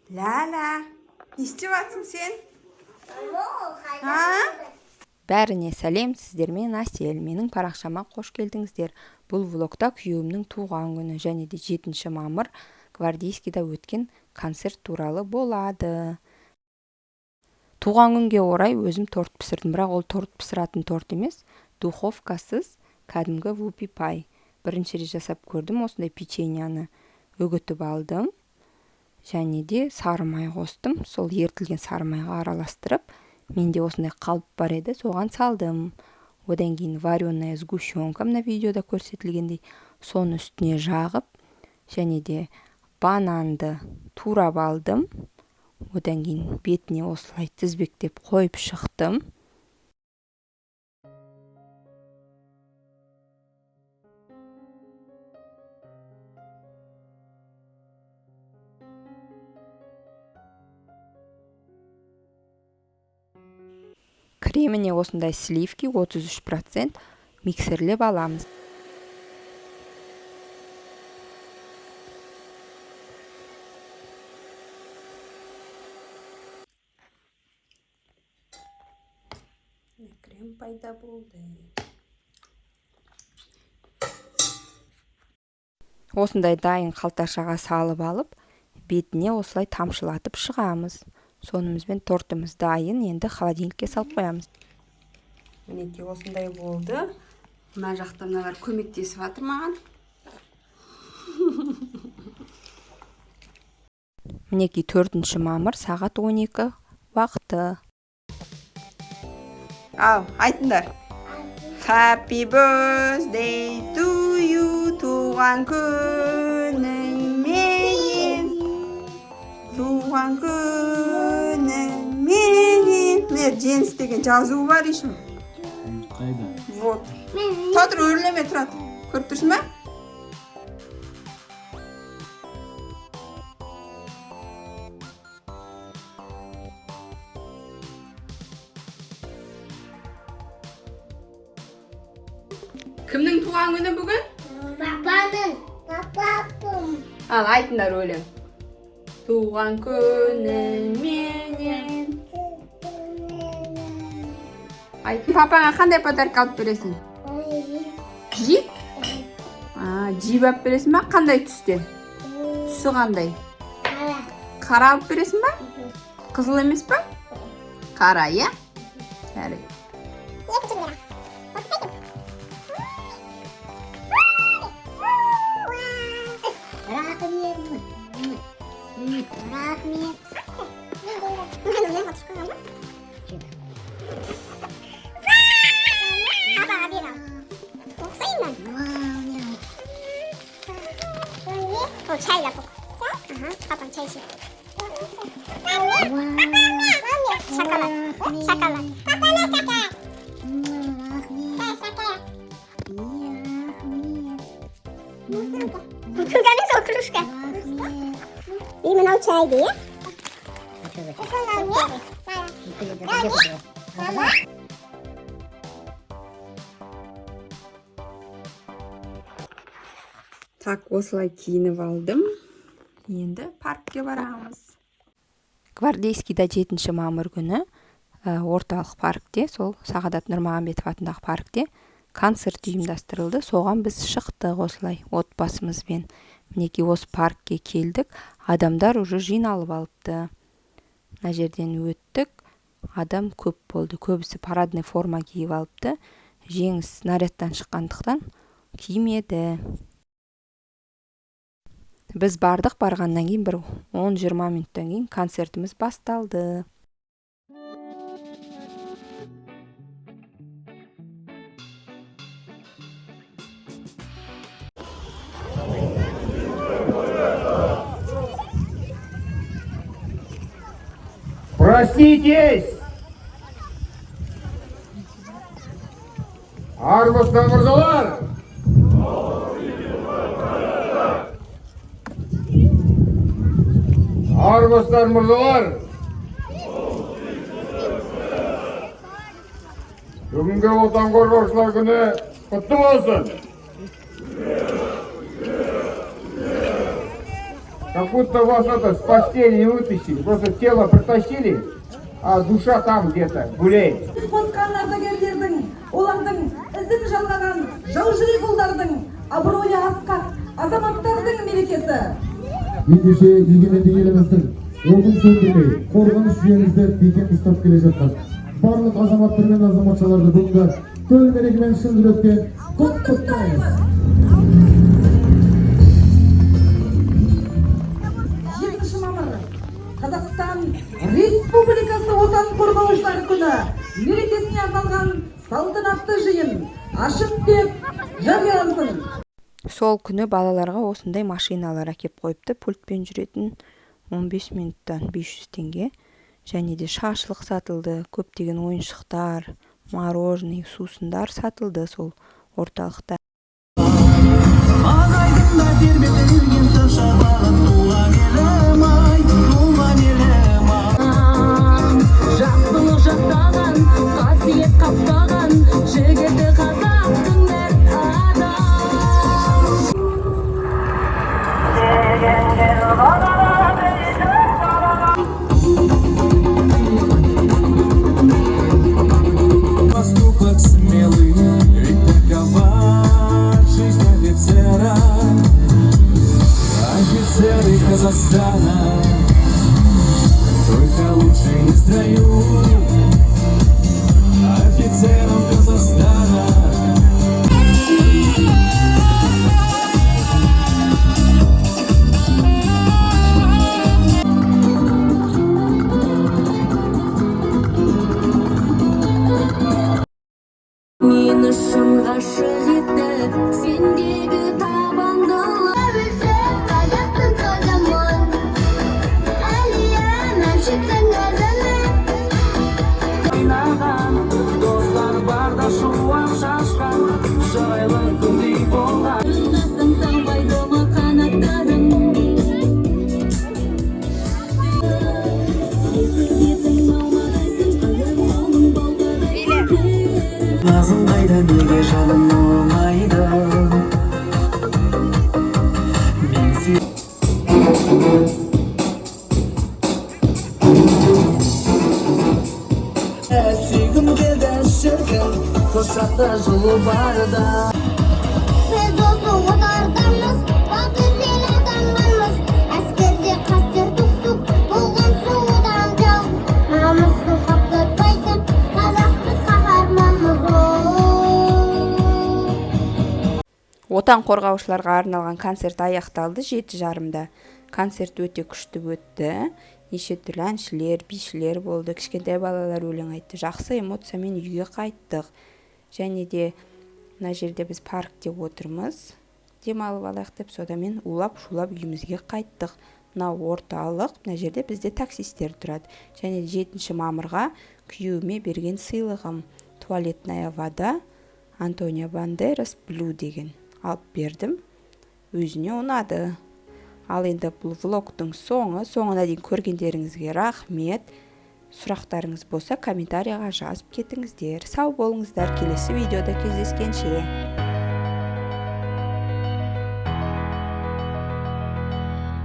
Ляля, не істеп жатсың сен? А? Бәріне сәлем, сіздермен Әсел. Менің парақшама қош келдіңіздер. Бұл влогта күйеуімнің туған күні және де 7 мамыр Гвардейскийда өткен концерт туралы болады. Туған күнге орай өзім торт пісірдім, бірақ ол торт пісіретін торт емес, духовкасыз кәдімгі вупи пай. Бірінші рет жасап көрдім, осындай печеньяны үгітіп алдым. Және де сары май қостым, сол ерітілген сары майға араластырып, менде осындай қалып бар еді, соған салдым. Одан кейін вареная сгущенка, мына видеода көрсетілгендей, соны үстіне жағып, және де бананды турап алдым. Одан кейін бетіне осылай тізбектеп қойып шықтым. Креміне осындай сливки 33% миксерлеп аламыз. Крем пайда болды. Осындай дайын қалташаға салып алып, бетіне осылай тамшылатып шығамыз. Сонымызбен тортымыз дайын, енді холодильникке салып қоямыз. Мінекей осындай болды. Мына жақта мыналар көмектесіп жатыр маған. Мінекей 4 мамыр сағат 12 уақыты. Ал, айтыңдар. Happy birthday to you, туған күніңменен. Туған күніңменен. Міне Жеңіс деген жазуы бар еще. Қайда? Вот. Тұра тұр, өрлеме, тұра тұр. Көріп тұрсың ба? Кімнің туған күні бүгін? Папаның. Папам. Ал, айтыңдар өлең. Туған күніңменен. Айт, папаңа қандай подарок алып бересің? Джип? А, джип алып бересің ба? Қандай түсте? Түсі қандай? Қара алып бересің ба? Қызыл емес па? Қара, иә? Жарайды. Рахмет. Рахмет. Чай запок. Ага, папа чай ішеді. Шоколад. Шоколад. Шоколад. Бутылка емес, ол кружка. И мынау чайды, иә? Так, осылай киініп алдым. Енді паркке барамыз. Гвардейскийда 7 мамыр күні, орталық паркте, сол Сағадат Нұрмағамбетов атындағы паркте концерт ұйымдастырылды. Соған біз шықтық осылай отбасымызбен. Мінекей осы паркке келдік. Адамдар уже жиналып алыпты. Мына жерден өттік. Адам көп болды. Көбісі парадный форма киіп алыпты. Жеңіс нарядтан шыққандықтан кимеді. Біз бардық, барғаннан кейін бір он-жиырма минуттан кейін концертіміз басталды. Проснитесь! Армысыздар, мырзалар! Армысыздар, мырзалар! Бүгінгі Отан қорғаушылар күні құтты болсын! Как будто вас это с постели не вытащили. Просто тело притащили, а душа там где-то гуляет. Қосқан ардагерлердің, олардың ізін жалғаған жаужүрек ұлдардың, абыройы асқақ азаматтардың мерекесі. Ендеше, егеменді еліміздің отын сөндірмей, қорғаныс жүйемізді бекем ұстап келе жатқан барлық азаматтар мен азаматшаларды бүгінгі төл мерекемен шын жүректен құттықтаймыз. 7 мамыр — Қазақстан Республикасы Отан қорғаушылар күні мерекесіне арналған салтанатты жиын ашық деп жариялансын. Сол күні балаларға осындай машиналар әкеп қойыпты, пультпен жүретін, 15 минуттан 500 теңге. Және де шашлық сатылды, көптеген ойыншықтар, мороженый, сусындар сатылды сол орталықта. Ақ айдында тербетілген шапағат, туған елім ай, туған елім ай. Жақсылық жақтаған, қасиет қаптаған жігіті қазақтың мәрт адам. Поступок смелый, ведь такова жизнь офицера. Офицеры Казахстана, только лучшие в строю. Офицеров Казахстана. Мені шын ғашық етті сендегі табандылық. Қазақтың қызымын, Әлия Мәншүктің қызымын. Ойнаған достар барда, шуақ шашқан жайлы күндей болған. Тыңдасаң, талмайды ма қанаттарың? Екі бетің алмадайсың, аяғың балтадай. Назың қайда, неге жаным оңайды? Мен сүйгім келді шіркін, құшақта жылу барда. Біз осы отардамыз, батыр ел атанғанбыз. Әскерде қастер түк болған содан жау. Намысын қаптатпайтын қазақпыз, қаһарманбыз оу. Отан қорғаушыларға арналған концерт аяқталды 7:30-да. Концерт өте күшті өтті, неше түрлі әншілер, бишілер болды, кішкентай балалар өлең айтты. Жақсы эмоциямен үйге қайттық. Және де мына жерде біз паркте отырмыз, демалып алайық деп. Содан улап шулап үйімізге қайттық. Мынау орталық, мына жерде бізде таксисттер тұрады. Және 7 мамырға күйеуіме берген сыйлығым — туалетная вода Антонио Бандерас Блю деген алып бердім, өзіне ұнады. Ал енді бұл влогтың соңы. Соңына дейін көргендеріңізге рахмет. Сұрақтарыңыз болса, комментарийға жазып кетіңіздер. Сау болыңыздар, келесі видеода кездескенше.